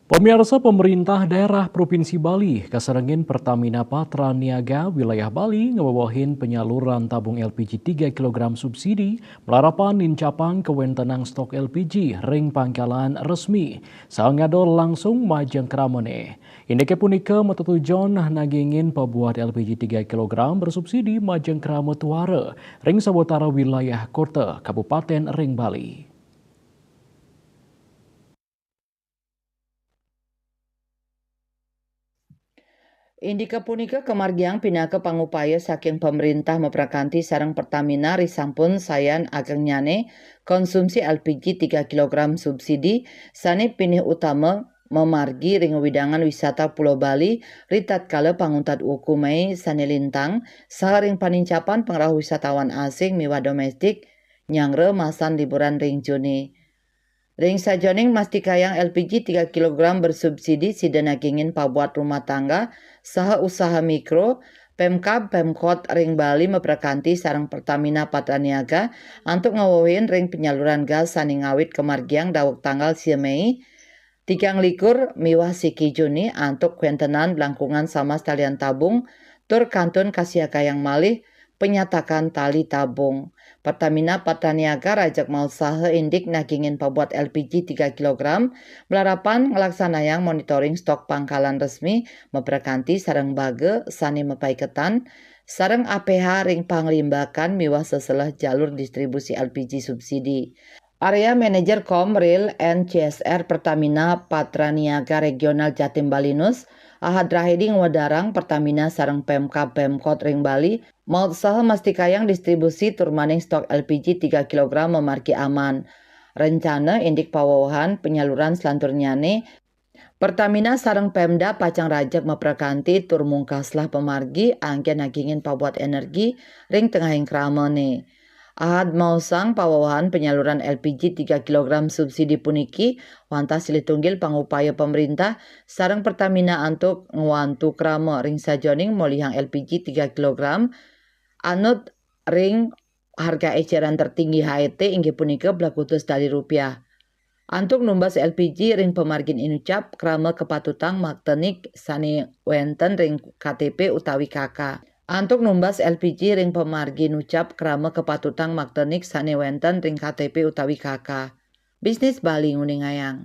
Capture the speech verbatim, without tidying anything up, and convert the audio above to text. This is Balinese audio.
Pemirsa, pemerintah daerah Provinsi Bali kasarengin Pertamina Patra Niaga wilayah Bali ngewewehin penyaluran tabung L P G tiga kilogram subsidi malarapan nincapang kawentenan stok L P G ring pangkalan resmi, saha ngadol langsung majeng kramene. Indike punika matetujon nagingin pabuat L P G tiga kilogram bersubsidi majeng krama tuara ring sawatara wilayah kota kabupaten ring Bali. Indike punika kamargiang pinaka pangupaya saking pamrintah maprakanti sareng Pertamina risampun sayan agengnyane konsumsi L P G tiga kilogram subsidi sane pinih utama mamargi ring wewidangan wisata Pulo Bali ritatkala panguntat wuku Mei sane lintang, saha ring panincapan pangrauh wisatawan asing miwah domestik nyanggra masan liburan ring Juni. Ring sajoning mastikayang L P G tiga kilogram bersubsidi sida nagingin pabuat rumah tangga saha usaha mikro, Pemkab Pemkot ring Bali maprakanti sareng Pertamina Patra Niaga antuk ngawewehin ring penyaluran gas sane ngawit kamargiang daweg tanggal sia Mei, tigang likur miwah siki Juni antuk kwentenan langkungan samas talian tabung tur kantun kasiagayang malih penyatakan tali tabung. Pertamina Patra Niaga rajeg mautsaha indik nagingin pabuat L P G tiga kilogram, malarapan nglaksanayang monitoring stok pangkalan resmi maprakanti sareng baga sane mapaiketan sareng A P H ring panglimbakan miwah seselah jalur distribusi L P G subsidi. Area Manager Kom Rail and C S R Pertamina Patra Niaga Regional Jatim Balinus, Ahad Rahedi ngwedarang Pertamina sareng Pemkab Pemkot ring Bali mautsaha mastikayang distribusi tur maning stok L P G tiga kilogram mamargi aman. Rencana indik pawewehan penyaluran selanturnyane, Pertamina sareng Pemda pacang rajeg maprakanti tur mungkaslah pamargi anggen nagingin pabuat energi ring tengahing kramane. Ahad maosang pawewehan penyaluran L P G tiga kilogram subsidi puniki wantah silih tunggil pangupaya pamrintah sareng Pertamina antuk ngwantu krama ring sajoning molihang L P G tiga kilogram anut ring harga eceran tertinggi H E T inggih punika belakutus tali rupiah. Antuk numbas L P G ring pamargin inucap krama kapatutang maktenik sane wenten ring K T P utawi K K. Antuk numbas L P G ring pamargi nucap krama kapatutang maktenik sane wenten ring K T P utawi K K. Bisnis Bali nguningayang.